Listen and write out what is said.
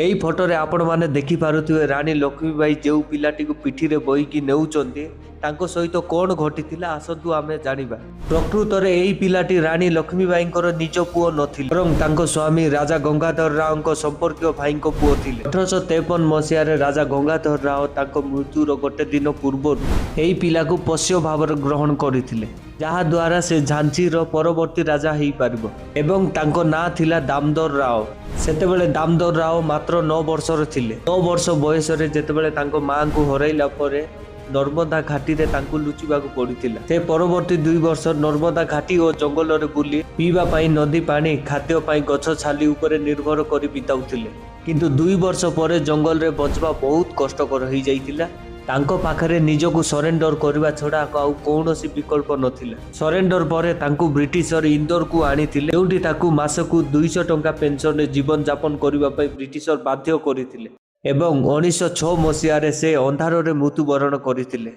ଏହି ଫଟୋରେ ଆପଣମାନେ ଦେଖିପାରୁଥିବେ ରାଣୀ ଲକ୍ଷ୍ମୀବାଇ ଯେଉଁ ପିଲାଟିକୁ ପିଠିରେ ବୋହିକି ନେଉଛନ୍ତି, ତାଙ୍କ ସହିତ କ'ଣ ଘଟିଥିଲା ଆସନ୍ତୁ ଆମେ ଜାଣିବା। ପ୍ରକୃତରେ ଏହି ପିଲାଟି ରାଣୀ ଲକ୍ଷ୍ମୀବାଇଙ୍କର ନିଜ ପୁଅ ନଥିଲେ, ବରଂ ତାଙ୍କ ସ୍ୱାମୀ ରାଜା ଗଙ୍ଗାଧର ରାଓଙ୍କ ସମ୍ପର୍କୀୟ ଭାଇଙ୍କ ପୁଅ ଥିଲେ। 1853 ମସିହାରେ ରାଜା ଗଙ୍ଗାଧର ରାଓ ତାଙ୍କ ମୃତ୍ୟୁର ଗୋଟେ ଦିନ ପୂର୍ବରୁ ଏହି ପିଲାକୁ ପୋଷ୍ୟ ଭାବରେ ଗ୍ରହଣ କରିଥିଲେ, ଯାହାଦ୍ୱାରା ସେ ଝାନ୍ସୀର ପରବର୍ତ୍ତୀ ରାଜା ହେଇପାରିବ ଏବଂ ତାଙ୍କ ନାଁ ଥିଲା ଦାମୋଦର ରାଓ। ସେତେବେଳେ ଦାମୋଦର ରାଓ ମାତ୍ର 9 ବର୍ଷର ଥିଲେ। 9 ବର୍ଷ ବୟସରେ ଯେତେବେଳେ ତାଙ୍କ ମାଆଙ୍କୁ ହରାଇଲା ପରେ ନର୍ମଦା ଘାଟିରେ ତାଙ୍କୁ ଲୁଚିବାକୁ ପଡ଼ିଥିଲା। ସେ ପରବର୍ତ୍ତୀ 2 ବର୍ଷ ନର୍ମଦା ଘାଟି ଓ ଜଙ୍ଗଲରେ ବୁଲି ପିଇବା ପାଇଁ ନଦୀ ପାଣି, ଖାଦ୍ୟ ପାଇଁ ଗଛ ଛାଲି ଉପରେ ନିର୍ଭର କରି ବିତାଉଥିଲେ। କିନ୍ତୁ 2 ବର୍ଷ ପରେ ଜଙ୍ଗଲରେ ବଞ୍ଚିବା ବହୁତ କଷ୍ଟକର ହେଇଯାଇଥିଲା। ତାଙ୍କ ପାଖରେ ନିଜକୁ ସରେଣ୍ଡର କରିବା ଛଡ଼ା ଆଉ କୌଣସି ବିକଳ୍ପ ନଥିଲା। ସରେଣ୍ଡର ପରେ ତାଙ୍କୁ ବ୍ରିଟିଶର ଇନ୍ଦୋରକୁ ଆଣିଥିଲେ, ଯେଉଁଠି ତାକୁ ମାସକୁ 200 ଟଙ୍କା ପେନସନରେ ଜୀବନଯାପନ କରିବା ପାଇଁ ବ୍ରିଟିଶର ବାଧ୍ୟ କରିଥିଲେ ଏବଂ 1906 ମସିହାରେ ସେ ଅନ୍ଧାରରେ ମୃତ୍ୟୁବରଣ କରିଥିଲେ।